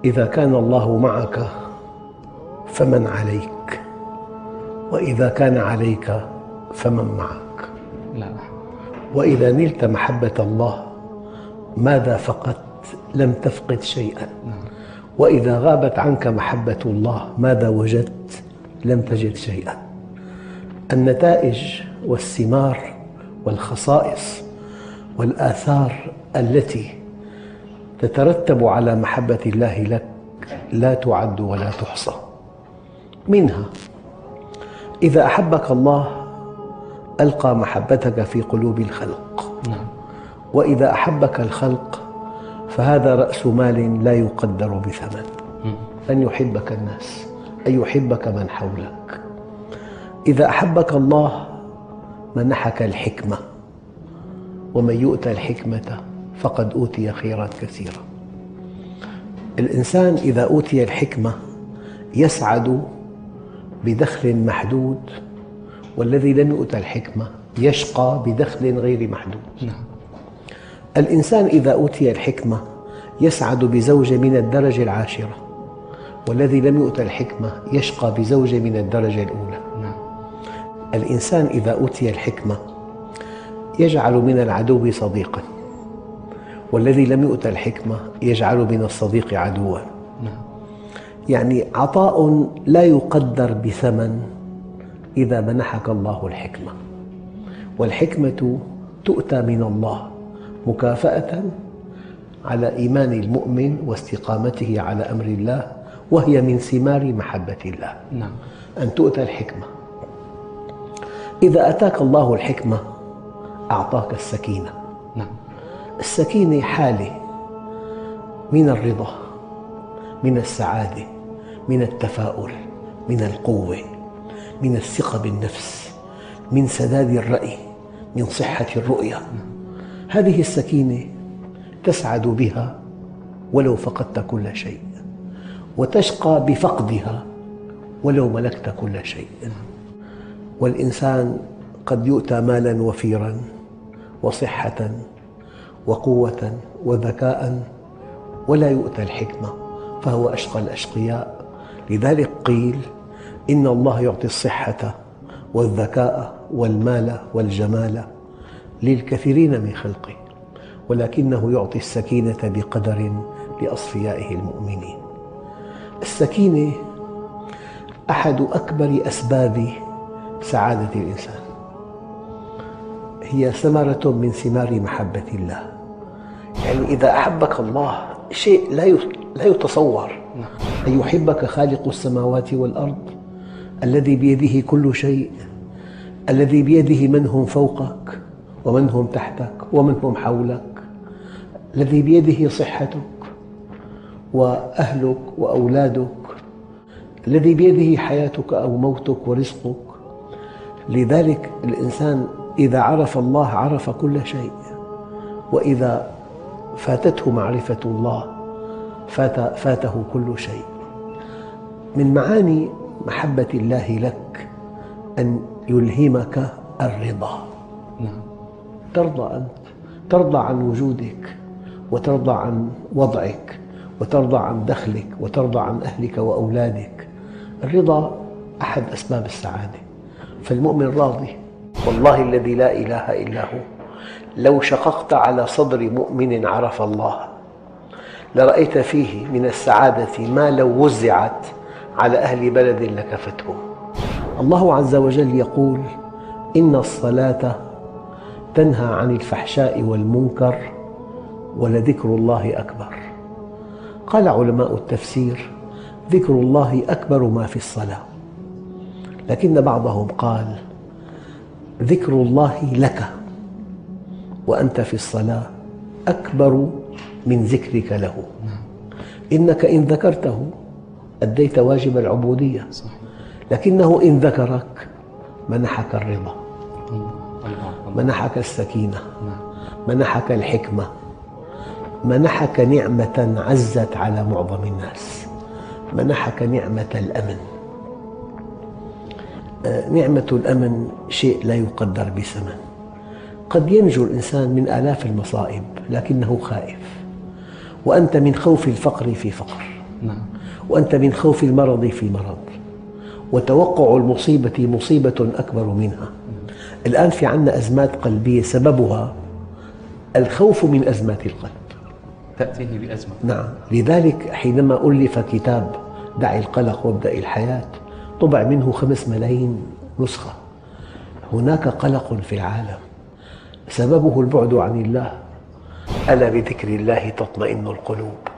إذا كان الله معك فمن عليك، وإذا كان عليك فمن معك. لا. وإذا نلت محبة الله ماذا فقدت؟ لم تفقد شيئا. وإذا غابت عنك محبة الله ماذا وجدت؟ لم تجد شيئا. النتائج والثمار والخصائص والآثار التي تترتب على محبة الله لك لا تعد ولا تحصى. منها إذا أحبك الله ألقى محبتك في قلوب الخلق، وإذا أحبك الخلق فهذا رأس مال لا يقدر بثمن، أن يحبك الناس، أن يحبك من حولك. إذا أحبك الله منحك الحكمة، ومن يؤتى الحكمة فقد أوتي خيرا كثيرا. الإنسان إذا أوتي الحكمة يسعد بدخل محدود، والذي لم يؤت الحكمة يشقى بدخل غير محدود. الإنسان إذا أوتي الحكمة يسعد بزوجة من الدرجة العاشرة، والذي لم يؤت الحكمة يشقى بزوجة من الدرجة الأولى. الإنسان إذا أوتي الحكمة يجعل من العدو صديقاً، والذي لم يؤت الحكمة يجعل من الصديق عدواً. يعني عطاء لا يقدر بثمن إذا منحك الله الحكمة. والحكمة تؤتى من الله مكافأة على إيمان المؤمن واستقامته على أمر الله، وهي من ثمار محبة الله. أن تؤتى الحكمة. إذا أتاك الله الحكمة أعطاك السكينة. السكينة حالة من الرضا، من السعادة، من التفاؤل، من القوة، من الثقة بالنفس، من سداد الرأي، من صحة الرؤية. هذه السكينة تسعد بها ولو فقدت كل شيء، وتشقى بفقدها ولو ملكت كل شيء. والإنسان قد يؤتى مالاً وفيراً وصحة وقوة وذكاء ولا يؤتى الحكمة، فهو أشقى الأشقياء. لذلك قيل إن الله يعطي الصحة والذكاء والمال والجمال للكثيرين من خلقه، ولكنه يعطي السكينة بقدر لأصفيائه المؤمنين. السكينة أحد أكبر أسباب سعادة الإنسان، هي ثمرة من ثمار محبة الله. يعني إذا أحبك الله شيء لا يتصور، أن يحبك خالق السماوات والأرض الذي بيده كل شيء، الذي بيده من هم فوقك ومن هم تحتك ومن هم حولك، الذي بيده صحتك وأهلك وأولادك، الذي بيده حياتك أو موتك ورزقك. لذلك الإنسان إذا عرف الله عرف كل شيء، وإذا فاتته معرفة الله فاته كل شيء. من معاني محبة الله لك أن يلهمك الرضا. ترضى أنت، ترضى عن وجودك، وترضى عن وضعك، وترضى عن دخلك، وترضى عن أهلك وأولادك. الرضا أحد أسباب السعادة، فالمؤمن راضي. والله الذي لا إله إلا هو لو شققت على صدر مؤمن عرف الله لرأيت فيه من السعادة ما لو وزعت على أهل بلد لكفتهم. الله عز وجل يقول: إن الصلاة تنهى عن الفحشاء والمنكر ولذكر الله أكبر. قال علماء التفسير: ذكر الله أكبر ما في الصلاة، لكن بعضهم قال: ذكر الله لك وأنت في الصلاة أكبر من ذكرك له. إنك إن ذكرته أديت واجب العبودية، لكنه إن ذكرك منحك الرضا، منحك السكينة، منحك الحكمة، منحك نعمة عزت على معظم الناس، منحك نعمة الأمن. نعمة الأمن شيء لا يقدر بثمن. قد ينجو الإنسان من آلاف المصائب لكنه خائف، وأنت من خوف الفقر في فقر، وأنت من خوف المرض في مرض، وتوقع المصيبة مصيبة أكبر منها. الآن في عندنا أزمات قلبية سببها الخوف من أزمات القلب، تأتيه بأزمة. نعم. لذلك حينما ألف كتاب دع القلق وابدأ الحياة طبع منه 5 ملايين نسخة. هناك قلق في العالم سببه البعد عن الله، ألا بذكر الله تطمئن القلوب.